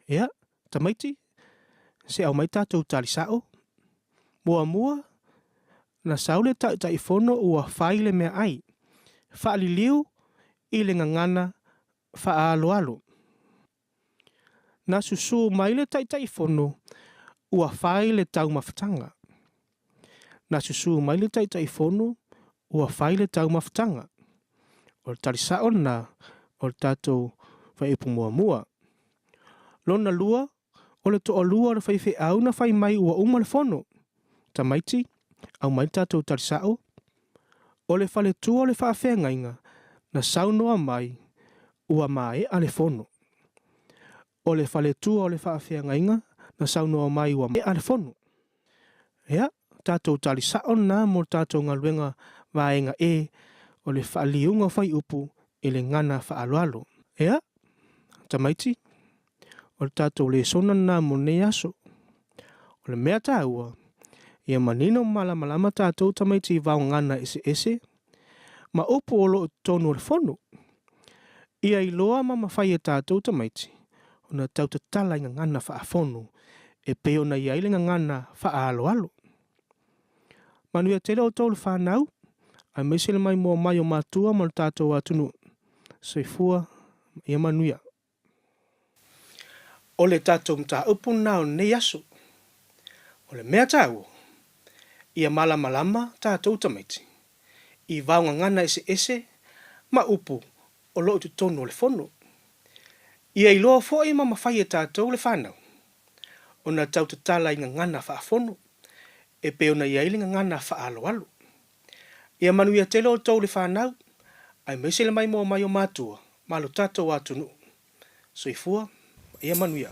Ia, tamaiti, se aumai tatou tali sa'o. Muamua, na sau le Taitaifono ua fai le meaai, faaliliu i le gagana faaaloalo. Na susū mai le Taitaifono ua fai le taumafataga. Na susū mai le Taitaifono ua fai le taumafataga. O le tali sa'o lena o le tatou fuaiupu muamua. Lona lua, o le toalua o le faifeau na fai mai ua uma le fono. Tamaiti, aumai le tatou tali sa'o. O le faletua o le faafeagaiga na saunoa mai ua maea le fono. O le faletua o le faafeagaiga na saunoa mai ua maea le fono. Ia, tatou tali sa'o lena mo le tatou galuega Vaega E o le faaliliuga o fuaiupu i le gagana faaaloalo. Ia, tamaiti, o le tatou lesona lena mo lenei aso. O le mea taua, ia manino ma malamalama tatou tamaiti i vaogagana eseese ma upu o lo o i totonu o le fono. Ia iloa ma mafai e tatou tamaiti ona tautatala i gagana faafono e pei ona i ai le gagana faaaloalo. Manuia tele outou le fanau, aemaise le maimoa mai o matua ma lo tatou atunuu. Soifua ma ia manuia. O le tatou mataupu lena o lenei aso. O le mea taua, ia malamalama tatou tamaiti i vaogagana eseese ma upu o lo o i totonu o le fono. Ia iloa foi ma mafai e tatou le fanau ona tautatala i gagana faafono e pei ona i ai le gagana faaaloalo. Ia manuia tele outou le fanau, aemaise le maimoa mai o matua ma lo tatou atunuu. Soifua ma ia manuia.